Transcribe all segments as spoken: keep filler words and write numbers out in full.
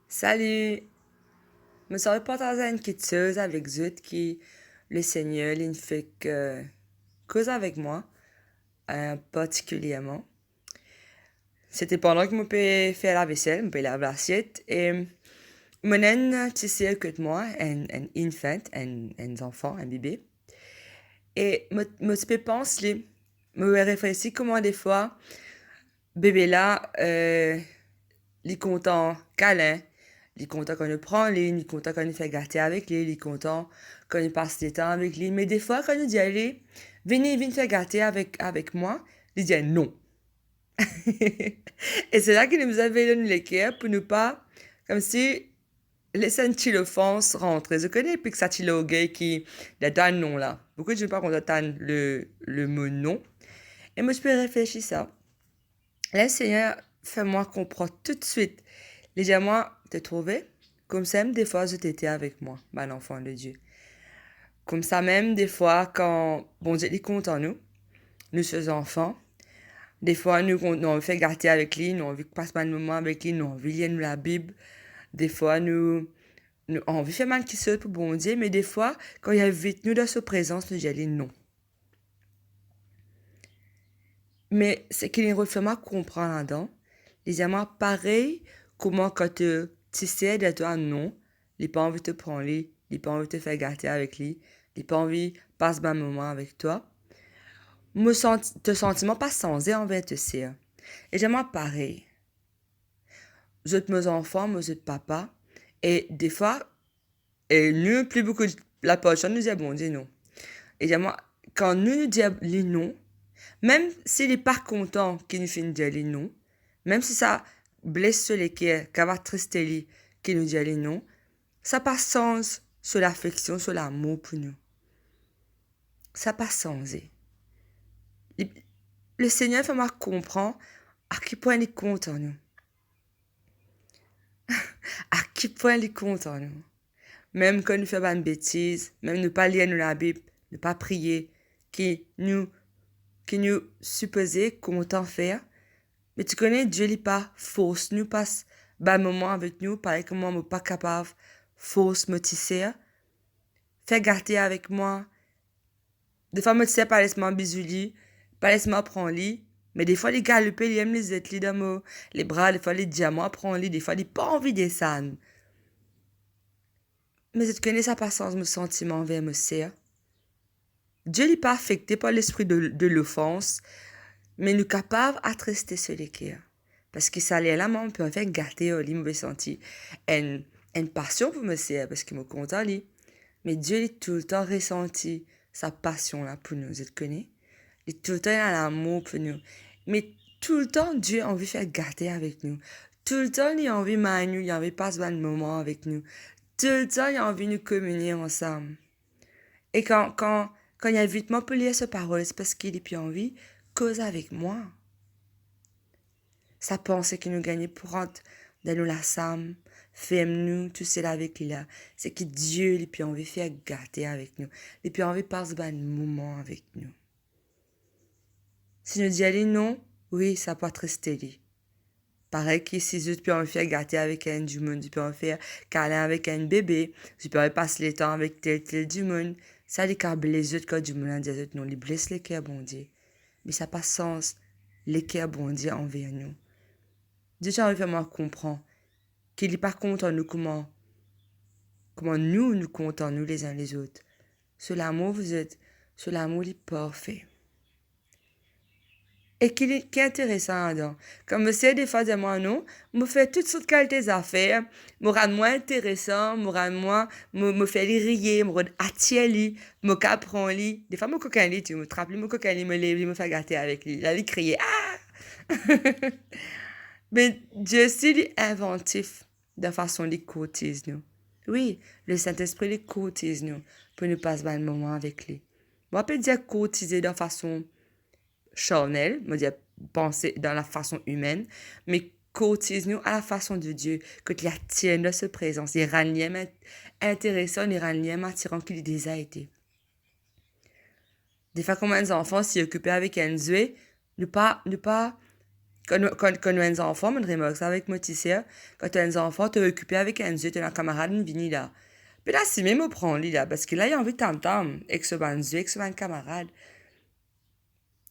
Sali! Mo ti anvi partaz enn kiksoz avek zot ki Lesegner linn fek, eh, koz avek mwa, eh, partikilierman. Sete pandan ki mo pe fer lavesel, mo pe lav lasiet, e mo ena enn ti ser kot mwa, enn, enn infant, enn, enn zanfan, enn bebe. E mo, mo ti pe pans li, mo pe reflesi kouma defwa bebe la, eh, li kontan kalin, li kontan kan nou pran li, li kontan kan nou fer gate avek li, li kontan kan nou pas letan avek li. Me defwa kan nou dir li, "Vini, vinn fer gate avek, avek mwa," li dir non. E se la ki nou bizin veye lor nou leker pou nou pa, koumsi, les enn ti lofans rantre. Zot kone, pik sa ti lorgey ki dan, dan non la. Boukou dimoun pa kontan tann le, le mo non. E mo ti pe reflesi sa. Lesegner fer mwa konpran toutswit. Li dir mwa, "To trouve? Koumsamem defwa zot ete avek mwa, bann zanfan de Die." Koumsamem defwa kan Bondie li kontan nou, nou so zanfan, defwa nou, nou anvi fer gate avek li, nou anvi pas bann moman avek li, nou anvi lir nou Labib. Defwa nou, nou anvi fer bann kiksoz pou Bondie, me defwa, kan li invit nou dan so prezans, nou dir li non. Me seki li fer mwa konpran ladan, li dir mwa parey kouma kan to ti ser dir twa non, li pa anvi to pran li, li pa anvi to fer gate avek li, li pa anvi pas bann moman avek twa. Mo santi, to santiman pa sanze anver to ser. Li dir mwa parey. Zot mo zanfan, mo zot papa. E defwa, e nou pli boukou laparti nou dir Bondie non. Li dir mwa, kan nou, nou dir li non, mem si li pa kontan ki nou finn dir li non, mem si sa bles so leker, kapav atriste li ki nou dir li non, sa pa sanz so lafeksion, so lamour pou nou. Sa pa sanze. Li, Lesegner fer mwa konpran a ki pwin li kontan nou. A ki pwin li kontan nou. Mem kan nou fer bann betiz, mem nou pa lir nou Labib, nou pa priye, ki nou, ki nou sipoze kontan fer. Me to kone, Die li pa fors nou pas bann moman avek nou, parey kouma mo pa kapav fors mo ti ser fer gate avek mwa. Defwa mo ti ser pa les mwa bizou li, pa les mwa pran li, me defwa li galoupe, li enn li zet li dan mo lebra, defwa li dir mwa pran li, defwa li pa anvi desann. Me zot kone sa pa sanz mo santiman anver mo ser. Die li pa afekte par lespri de, de lofans, me nou kapav atriste so leker. Parski sa lerla mwa mo pe anvi fer gate ar li, mo pe santi enn, enn pasion pou mo ser, parski mo kontan li. Me Die li toultan resanti sa pasion la pou nou, zot kone. Li toultan ena lamour pou nou. Me toultan Die anvi fer gate avek nou. Toultan li anvi may nou, li anvi pas bann moman avek nou. Toultan li anvi nou kominie ansam. E kan, kan, kan li invit mwa pou lir so parol, se parski li pe anvi koz avek mwa. Sa panse ki nou gagne pou rant dan nou lasam, ferm nou tousel avek li la, se ki Die li pe anvi fer gate avek nou. Li pe anvi pas bann moman avek nou. Si nou dir li non, wi, sa pou atriste li. Parey ki si zot pe anvi fer gate avek enn dimoun, zot pe anvi fer kalin avek enn bebe, zot pe anvi pas letan avek tel, tel dimoun, sa li kapav bles zot kan dimoun la dir zot non, li bles leker Bondie. Me sa pa sanz leker Bondie anver nou. Die ti anvi fer mwa konpran ki li pa kontan nou kouma, kouma nou, nou kontan nou lezinn lezot. So lamour, vous êtes, so lamour li parfe. E ki li, ki interesan ladan, kan mo ser defwa dir mwa non, mo fer tou sort kalite zafer, mo rann mwa interesan, mo rann mwa, mo, mo fer li riye, mo rann atir li, mo kapav pran li. Defwa mo kokin li tou, mo trap li, mo kokin li, mo lev li, mo fer gate avek li. La li kriye, ah! Me Die osi li invantif dan fason li kourtiz nou. Wi, Lesintespri li kourtiz nou pou nou pas bann moman avek li. Mo pa pe dir kourtize dan fason charnel, mo dir panse dan lafason imenn, me kourtiz nou a lafason de Die, kot li atir nou dan so prezans, li rann li mem in-, interesan, li rann li mem atiran ki li deza ete. Defwa kouma enn zanfan si okipe avek enn zwe, nou pa, nou pa Kan nou, kan, kan nou enn zanfan, mo'nn remark sa avek mo ti ser, kan to enn zanfan, to okipe avek enn zwe, to ena kamarad inn vini la. Pena sime mo pran li la, parski la, li anvi tam-tam, ek so bann zwe, ek so bann kamarad.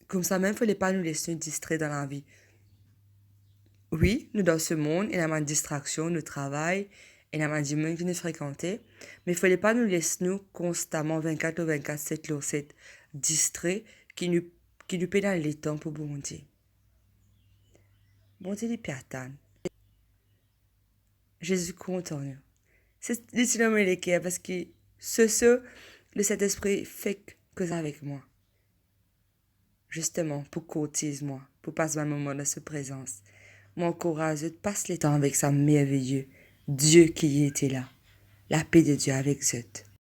Koumsamem, fode pa nou les nou distre dan lavi. Wi, nou dan se mond, ena bann distraksion, nou travay, ena bann dimoun ki nou frekante, me fode pa nou les nou konstaman vennkat lor vennkat, set lor set, distre, ki nou, ki nou pena letan pou Bondie. Bondie, li pe atann. Zezi kontan nou. Se, li ti dan mo leker, parski so, so, Lesintespri fek koz avek mwa. Zisteman, pou kourtiz mwa, pou pas bann moman dan so prezans. Mo ankouraz zot, pas letan avek sa merveye Die ki ete la. Lape de Die avek zot.